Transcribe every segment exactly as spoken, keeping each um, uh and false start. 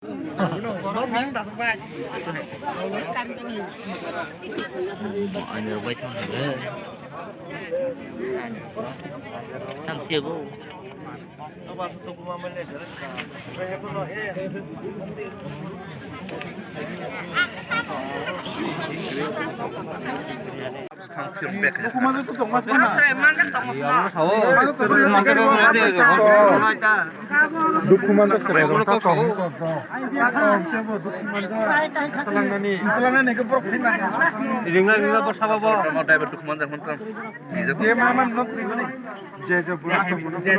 Ani rok bai thang thang. Thang siya bo. Dukhu manjak se rok. Ringla ringla bo sabo bo. Driver dukhu manjak man tong. Je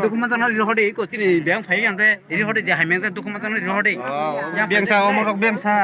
dukhu manjak no rihode ko chini beng phai amre. Rihode je hai meng dukhu manjak no rihode. Bengsa omorok bengsa.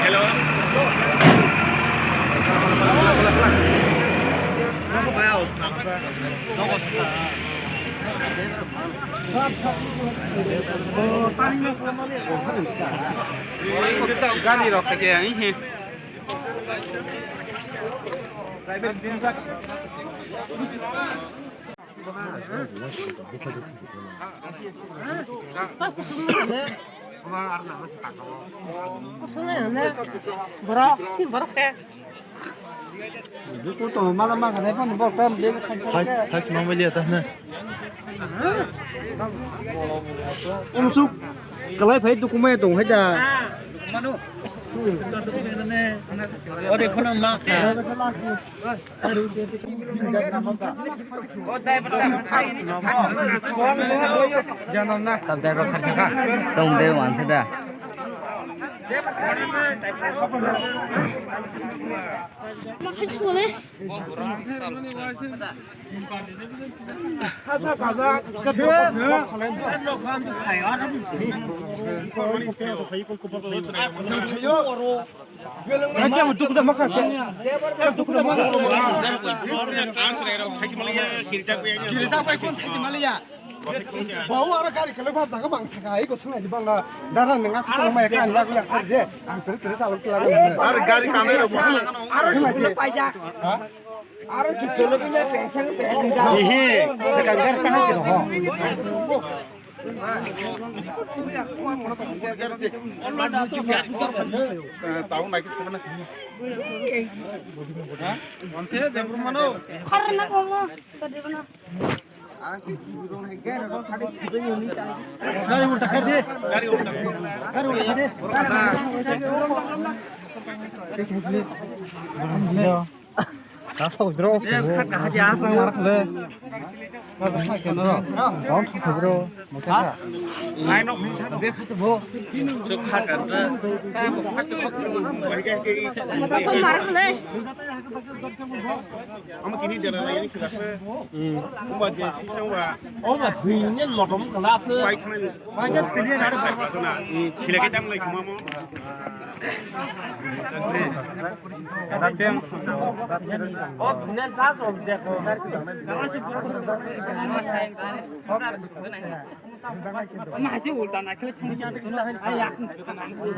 Hello. Gari rok khe ani he. Borok, si borok khe. Buku to mala ma khanai phano bok tam bag khai khai. Sai, sai ma mali ata na. Umsuk kalai phai dukumai tong hai da. O de khona ma. Tam driver kharsa kha. Tong de wan se da. Bau aro gari kele ba jaga bang saka ai ko sanga di bang da dara nang asa sala mai kan ya ya de ang tere tere sala kela. Aro gari kanai rok. Aro ni paija. Aro chukcholo bini pension pension. Ehe, sekarang kan aja ho. Tahu naik ke mana? Karena kamu tadi mana? Gari ulta kar de. Gari ulta kar de. Rasta udro. Asang marak le. Bro. Marak le. Omo tini dera lai ni khilase. Omo je sisang wa. Omo bini lodom kala se. Pai khana ni. Pai ja tini na de bai. Khile ke dam lai khuma mo. O tini ja jom je ko.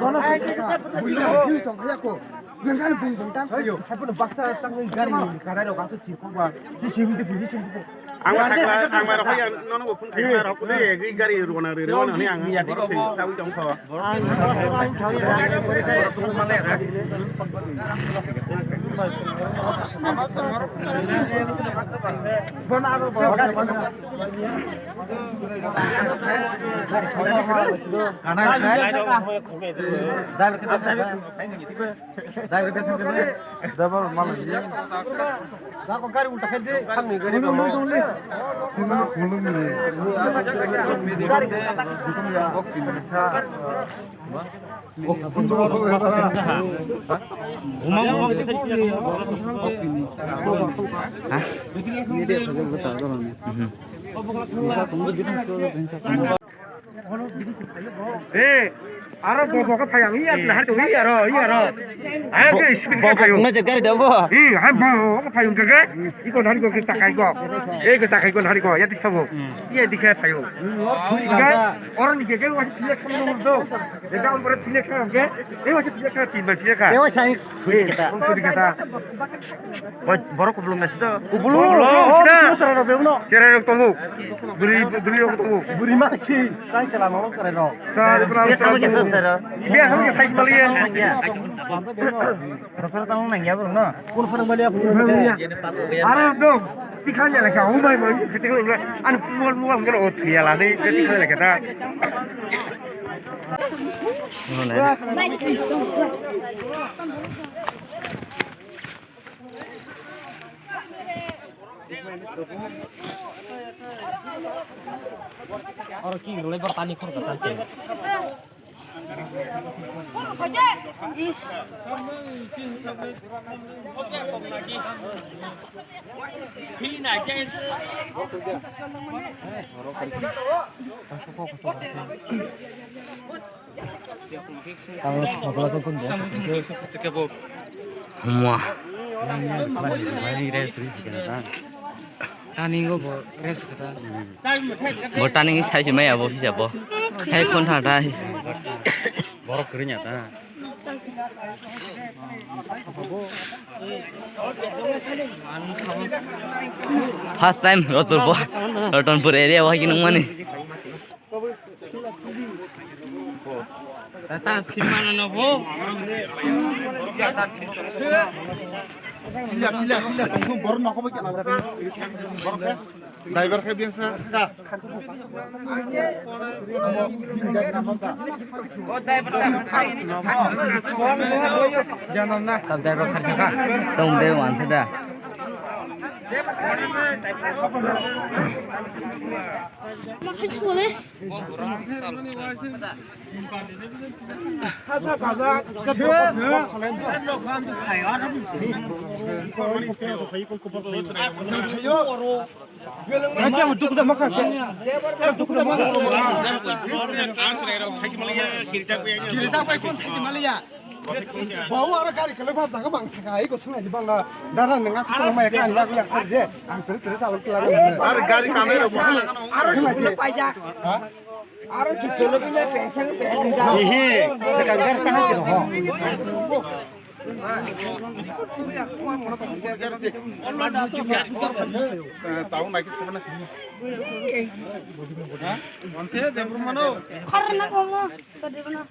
Bono buino buino tong kaya ko. Gengkan bung bung tang kayo. Hai pun baksa tang gari karai rok aso chirko ba. Di sim di bui sim di. Ang sakla ang maro kaya nono bo phun khai maro kudui egi gari rona re rona ni ang. Sawi tong kho. Ang ang thawi na. Bono aro bo gari. Double malah dia. Jago gari ulta khe de. Khulum ni. Gari ulta khe. Eh, aro bo bo ka phayang iya, hari to iya ro, iya ro. Hai ke speed ka phayo. Nang jat gari da bo. Eh, hai bo ka phayung ke ke. Iko hari ko ke takai ko. Eh, ke takai ko hari ko ya di sabo. Iya di ke phayo. Oro ni ke ke wasi phile kham no do. Ega umpore phile kham ke. Eh, wasi phile kham tin bar phile kham. Eh, wasi. Thui kita. Thui kita. Bor-, borok kubulung nasi to. Kubulung. Kubulung, oh, sida. Sida chwrai rok bebno. Chwrai rok tongo. Buri, buri rok tongo. Buri ma si. Tang chwla mo chwrai rok. Sa, sa, sa, sa. Biya khamke size maliya. Rok rok tang nangya bro no. Kun phang maliya, kun phang maliya. Aro dong. Tikhan ya lekha. Oh my, my. Keting lekha. An puan muan kena o thuya la dei. Tikhan lekha ta. Oro ki rwlai bor tani khor kha tang. Hmwa. Tani go bo rest kata. Bo tani sai se maya bo hija bo. Hai phone tha dai. Borok kwrwnya ta. First time Rotonpur, Rotonpur area o hai nung mani. Tata phimana no bo. Pila, pila, pila, tongthok, borok nokho bai kela. Borok khe driver khe biyang sa ka. Janam na. Driver kharsa ka. Tong de wan sa da. Bau aro gari kwlwi pha jaga bang saka ai ko swngnai di bang na dara nang asuk sala maya kani yak yak de ang tere tere salo kla. Aro gari kanai rok aro swngnai di. Paijak. Aro chwng chwng no bini pension pension. Ehe, swkang gar ta hai chwng ho. Taung nai khe sabana. Khorna komo, kadibana.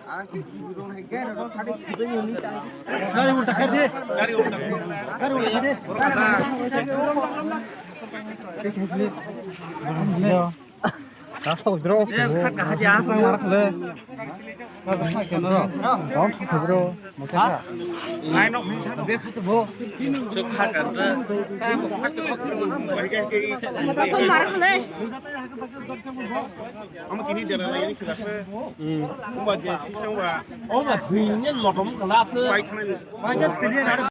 Gari ulta khe di. Gari ulta khe di. Rasta ko dro. Khat khat ya. Sang marak le. Bom khat bro. Mokha. Ai no. Be khat bo. Khat khat. Marak le. Amo tini dera lai ni khilase. Hmm. Umba je sistem wa. O ba tini lotom kala. Bai khana. Bai je tini na